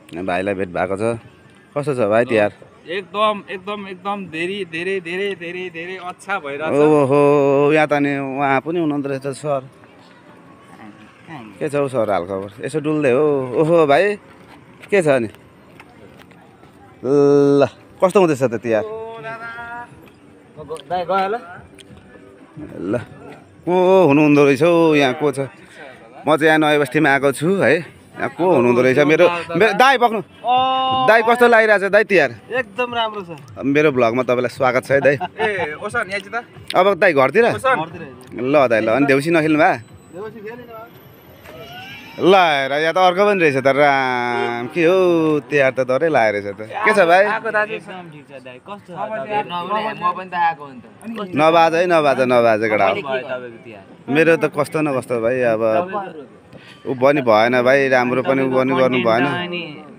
भाइलाई भेट भएको छ। कस्तो छ भाइ तिहार? एकदम एकदम एकदम धेरै धेरै धेरै धेरै धेरै अच्छा भइरहेछ। ओहो यहाँ त नि उहाँ पनि हुनुहुँदो रहेछ सर। के छ हौ सर हालखबर? यसो डुल्दै हो। ओहो भाइ के छ नि? ल कस्तो हुँदैछ त तिहार? ल को हुनुहुँदो रहेछ हौ? यहाँ को छ? म चाहिँ यहाँ नयाँ बस्तीमा आएको छु है। यहाँ को हुनुहुँदो रहेछ? मेरो दाइ पक्नु। दाइ कस्तो लागिरहेछ दाइ तिहार? एकदम राम्रो छ। मेरो भ्लगमा तपाईँलाई स्वागत छ है दाइ। ए ओसन यहाँ चाहिँ त अब दाइ घरतिर? ल दाइ ल। अनि देउसी नखेल्नु भए? ल हेर यहाँ त अर्को पनि रहेछ त राम। के हो तिहार त डरै लागेको रहेछ त। के छ भाइ? नबाज है नबाज नबाज केटा। मेरो त कस्तो न कस्तो भाइ। अब ऊ पनि भएन भाइ, राम्रो पनि ऊ पनि गर्नु भएन।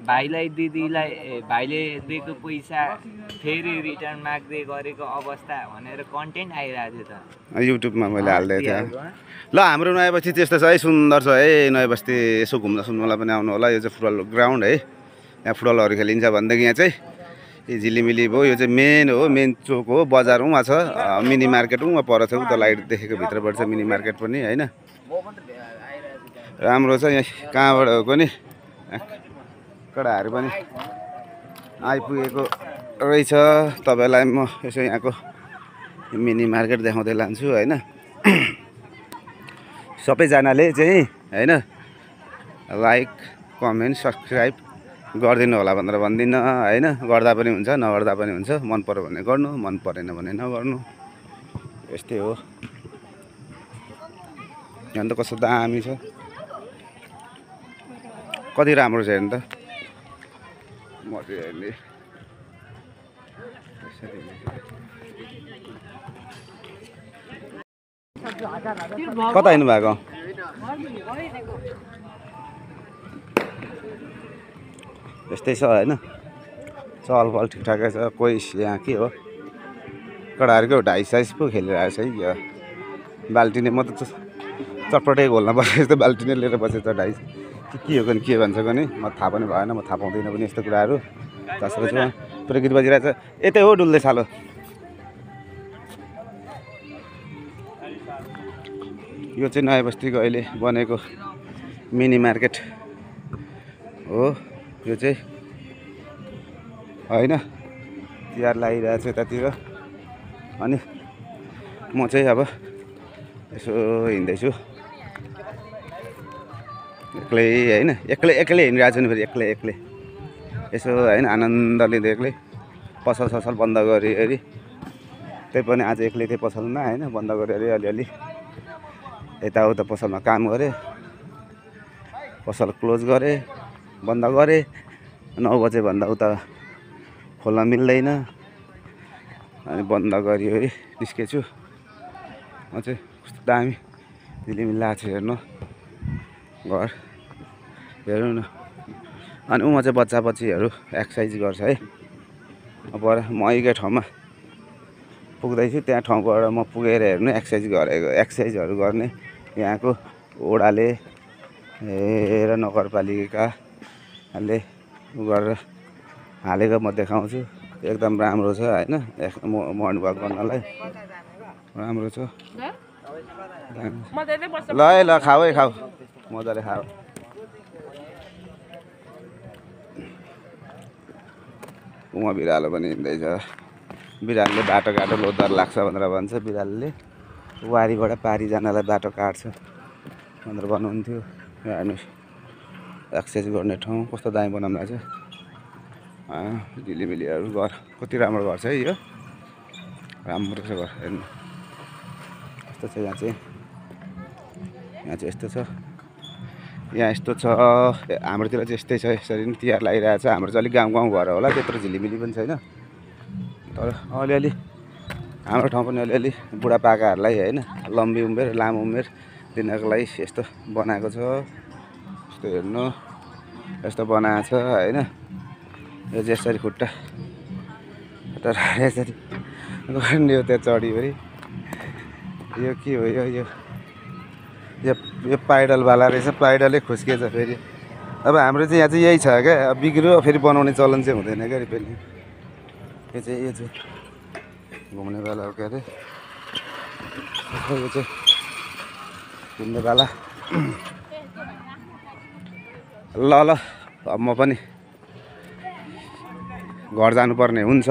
भाइलाई दिदीलाई भाइले दिएको पैसा फेरि रिटर्न माग्दै गरेको अवस्था भनेर कन्टेन्ट आइरहेको थियो त युट्युबमा मैले हालिदिएको थिएँ। ल हाम्रो नयाँ बस्ती त्यस्तो छ है, सुन्दर छ है नयाँ बस्ती। यसो घुम्न सुन्नलाई पनि आउनु होला। यो चाहिँ फुटबल ग्राउन्ड है। यहाँ फुटबलहरू खेलिन्छ भनेदेखि यहाँ चाहिँ यो झिलिमिली भयो। यो चाहिँ मेन हो, मेन चोक हो, बजार उहाँ छ। मिनी मार्केट उहाँ पर छ। उता लाइट देखेको भित्रबाट छ मिनी मार्केट पनि होइन। राम्रो छ। यहाँ कहाँबाट हो पनि कडाहरू पनि आइपुगेको रहेछ। तपाईँलाई म यसो यहाँको मिनी मार्केट देखाउँदै लान्छु होइन। सबैजनाले चाहिँ होइन लाइक कमेन्ट सब्सक्राइब गरिदिनु होला भनेर भन्दिनँ होइन। गर्दा पनि हुन्छ नगर्दा पनि हुन्छ। मन पर्यो भने गर्नु, मन परेन भने नगर्नु, यस्तै हो। यहाँ त कस्तो दामी छ, कति राम्रो छ हेर्नु त। मजाले कता हिँड्नु भएको? यस्तै छ होइन। चहलपहल ठिकठाकै छ। कोही यहाँ के हो कडाहरूको ढाइस साइज पो खेलिरहेको छ है। यो बाल्टिने म त चटपटै घोल्न पर्छ जस्तो बाल्टिने लिएर बसेछ ढाइस। के हो भने के भन्छ भने म थाहा पनि भएन। म थाहा पाउँदिनँ पनि यस्तो कुराहरू। त्यसको चाहिँ पुरै गीत बजिरहेछ। यतै हो डुल्दै सालो। यो चाहिँ नयाँ बस्तीको अहिले बनेको मिनी मार्केट हो यो चाहिँ होइन। तिहार लागिरहेको छ यतातिर। अनि म चाहिँ अब यसो हिँड्दैछु एक्लै होइन। एक्लै हिँडिरहेको छु नि फेरि एक्लै एक्लै यसो होइन। आनन्द लिँदै एक्लै। पसल ससल बन्द गरिओरि त्यही पनि आज एक्लै थिएँ पसलमा होइन। बन्द गरिओरि अलिअलि यताउता पसलमा काम गरेँ। पसल क्लोज गरेँ, बन्द गरेँ। 9 बजेभन्दा उता खोल्न मिल्दैन। अनि बन्द गरिओरि निस्केछु। म चाहिँ कस्तो दामी झिलिमिली लाग्छ हेर्नु घर। हेर्नु न। अनि उमा चाहिँ बच्चा बच्चीहरू एक्सर्साइज गर्छ है। अब म एकै ठाउँमा पुग्दैछु। त्यहाँ ठाउँबाट म पुगेर हेर्नु एक्सर्साइजहरू गर्ने यहाँको ओडाले र नगरपालिकाले गरेर हालेको म देखाउँछु। एकदम राम्रो छ होइन। मर्निङ वाक गर्नलाई राम्रो छ। ल है ल खाऊ है खाऊ मजाले खाऊ। उमा बिरालो पनि हिँड्दैछ। बिरालोले बाटोघाटो लोदर लाग्छ भनेर भन्छ। बिरालोले वारीबाट पारी जानलाई बाटो काट्छ भनेर भन्नुहुन्थ्यो। हेर्नुहोस् एक्सर्साइज गर्ने ठाउँ कस्तो दामी बनाउनु भएको छ। झिलिमिलीहरू घर कति राम्रो घर छ है। यो राम्रो छ घर हेर्नु कस्तो छ। यहाँ चाहिँ यस्तो छ। यहाँ यस्तो छ। हाम्रोतिर चाहिँ यस्तै छ। यसरी नै तिहार लागिरहेको छ। हाम्रो चाहिँ अलिक गाउँ भएर होला त्यत्रो झिलिमिली पनि छैन। तर अलिअलि हाम्रो ठाउँ पनि अलिअलि बुढापाकाहरूलाई होइन लम्बी उमेर लामो उमेर दिनको लागि यस्तो बनाएको छ। यस्तो हेर्नु यस्तो बनाएको छ होइन। यो चाहिँ यसरी खुट्टा यसरी गर्ने हो। त्यहाँ चढिवरी यो के हो? यो पाइडलवाला रहेछ। पाइडलै खुस्किएछ फेरि। अब हाम्रो चाहिँ यहाँ चाहिँ यही छ क्या अब बिग्रियो फेरि बनाउने चलन चाहिँ हुँदैन क्या रिपेयरिङ यो चाहिँ घुम्ने बेला हो के अरे यो चाहिँ घुम्ने बेला ल ल अब म पनि घर जानुपर्ने हुन्छ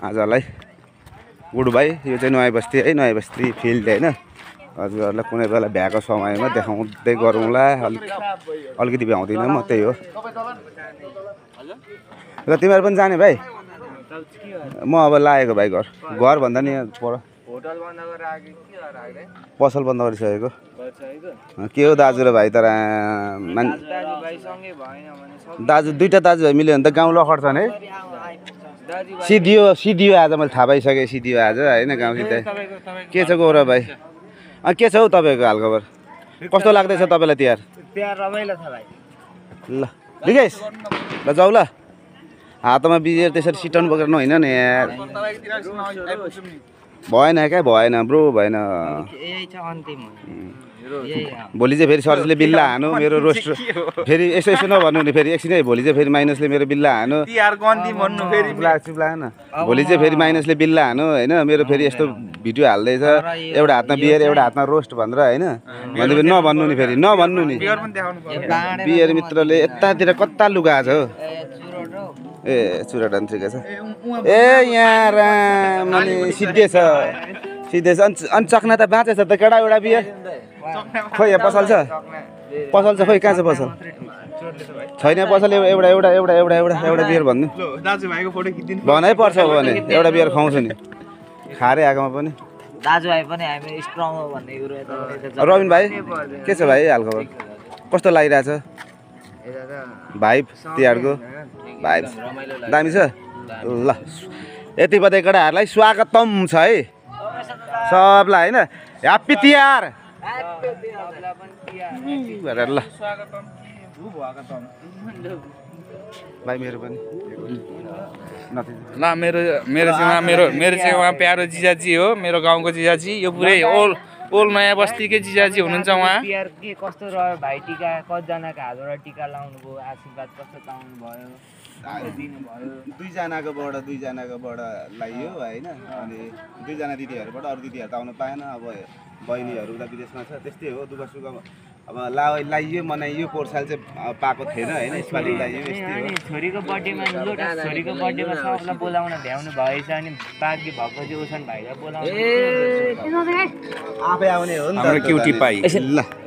आजलाई गुड बाई यो चाहिँ नयाँ बस्ती है नयाँ बस्ती फिल्ड होइन हजुरहरूलाई कुनै बेला भ्याएको समयमा देखाउँदै गरौँला अलिकति भ्याउँदिनँ म त्यही हो र तिमीहरू पनि जाने भाइ म अब लागेको भाइ घर भन्दा नि पर होटल बन्द गरेर आएको के राख्दै पसल बन्द गरिसकेको के हो दाजु र भाइ तर दाजुभाइसँगै भएन भने दाजु दुईवटा दाजुभाइ मिल्यो भने त गाउँ लखड्छन् है सिधियो आज मैले थाहा पाइसकेँ सिधियो आज होइन गाउँ सिधै के छ गौरव भाइ के छ हौ तपाईँको हालखबर कस्तो लाग्दैछ तपाईँलाई तिहार रमाइलो छ भाइ ल लिगेश ल जाऊ ल हातमा बिजेर त्यसरी सिटाउनु बोकेर होइन नि यार भएन क्या भएन ब्रो भएन यही छ अन्तिम भोलि चाहिँ फेरि सरले बिल्ला हानु मेरो रोस्ट फेरि यसो यसो नभन्नु नि फेरि एकछिन है भोलि चाहिँ फेरि माइनसले मेरो बिल्ला हानु भोलि चाहिँ फेरि माइनसले बिल्ला हानु होइन मेरो फेरि यस्तो भिडियो हाल्दैछ एउटा हातमा बियर एउटा हातमा रोस्ट भनेर होइन भन्दा फेरि नभन्नु नि फेरि नभन्नु नि बियर मित्रले यतातिर कता लुगाएको छ हौ ए चुरा डान ठिकै छ ए यहाँ राम सिद्धे छ अनि चक्ना त बाँचेछ त केटा एउटा बियर खोइ यहाँ पसल छ खोइ कहाँ छ पसल छैन पसल एउटा एउटा एउटा एउटा एउटा एउटा बियर भन्नु दाजुभाइको फोटो खिच्दिनु भनै पर्छ भने एउटा बियर खुवाउँछु नि खारै आएकोमा पनि दाजुभाइ पनि हामी स्ट्रङ हो भन्ने कुरो रबिन भाइ के छ भाइ हालखबर कस्तो लागिरहेछ भाइब तिहारको भाइब दामी छ ल यति बजे केटाहरूलाई स्वागतम छ है सबलाई होइन ह्याप्पी तिहार ल भाइ मेरो पनि ल मेरो चाहिँ उहाँ प्यारो जिजाजी हो मेरो गाउँको जिजाजी यो पुरै ओल नयाँ बस्तीकै जिजाजी हुनुहुन्छ उहाँ तिहार के कस्तो रह्यो भाइ टिका कतिजनाको हातबाट टिका लाउनु भयो आशीर्वाद कस्तो पाउनु भयो दुईजनाकोबाट लाइयो होइन अनि दुईजना दिदीहरूबाट अरू दिदीहरू त आउनु पाएन अब बहिनीहरू उता विदेशमा छ त्यस्तै हो दुःख सुख अब लाइयो मनाइयो पोहोर साल चाहिँ पाएको थिएन होइन यसपालि लाइयो यस्तै हो छोरीको बर्थडेमा छोरीको बर्थडेमा सबलाई बोलाउन भ्याउनु भएछ अनि बाँकी भएको चाहिँ ओसन भाइलाई बोलाउनु आफै आउने हो नि त हाम्रो क्युटी पाइ ल